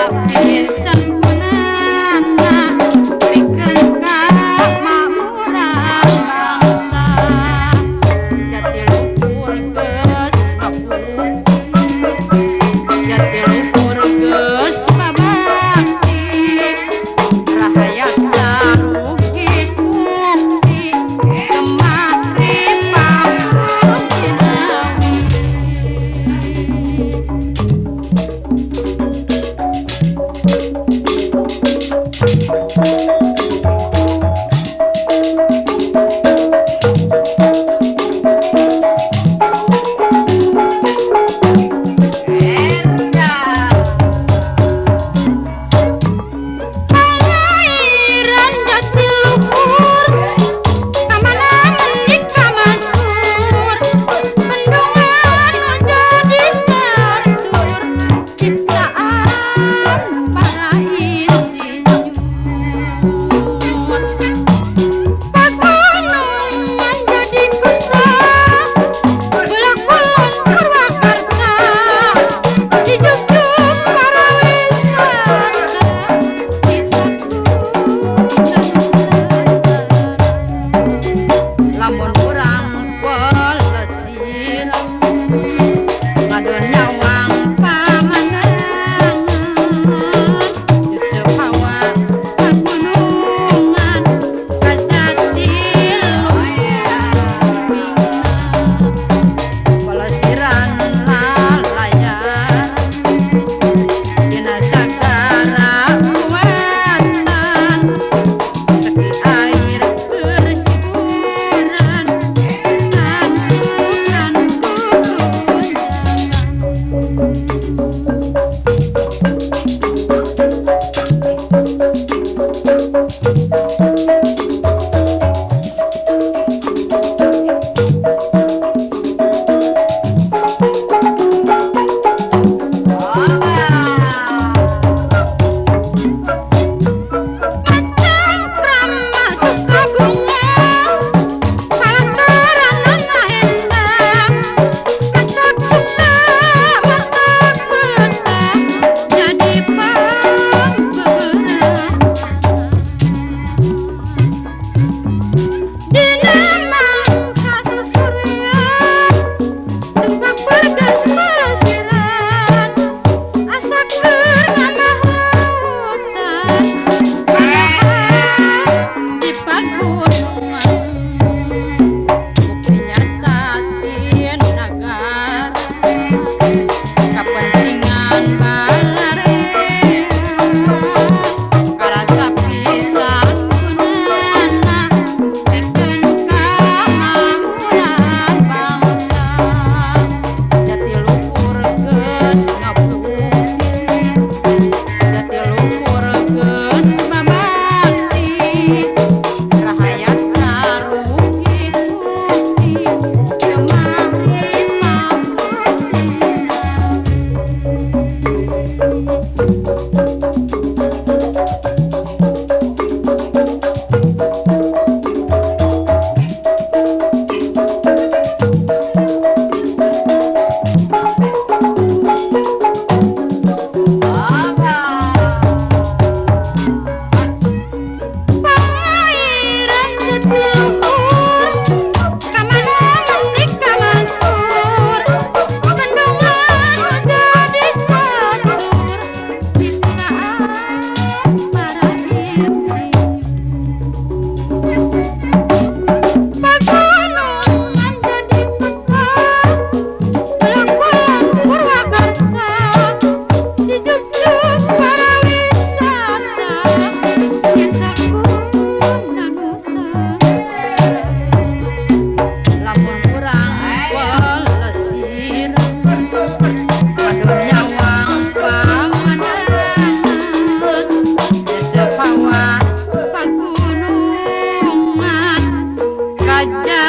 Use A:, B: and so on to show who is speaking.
A: Pisan gunana pikeun kamakmuran bangsa. Jatiluhur geus ngabukti, Jatiluhur geus babakti, rahayat sarugi bukti gemah ripah jinawi. Pangairan Jatiluhur kamana menik kamasur, bendungan nu jadi catur ciptaan para insinyur. Pagunungan jadi kota, belah kulon Purwakarta, dijugjug para wisata, Kisahku Nusantara. Lamun urang pelesiran ngadon nyawang pamandangan, Yusuf Hawa pagunungan ka Jatiluhur sumpingna. Pelesiran lalayaran dina sagara buatan, seki air keur hiburan, sukan-sukan kukunjangan. Macam Prama Sukabunga, palataranana endah, matak suka matak betah, jadi pangbeberah. Dina mangsa susurean, tumpak bergas pelesiran, asa keur nambah lautan, padahal di pagunungan. Bukti nyata ti nagara, kapentingan balarea, karasa pisan gunana pikeun kamakmuran bangsa. Jatiluhur geus ngabukti, Jatiluhur geus babakti, rahayat sarugi bukti gemah ripah jinawi. Pangairan Jatiluhur kamana menik kamasur, bendungan nu jadi catur ciptaan para insinyur. Pagunungan jadi kota, belah kulon Purwakarta, dijugjug para wisata, Kisahku Nusantara. Lamun urang pelesiran ngadon nyawang pamandangan, Yusuf Hawa pagunungan ka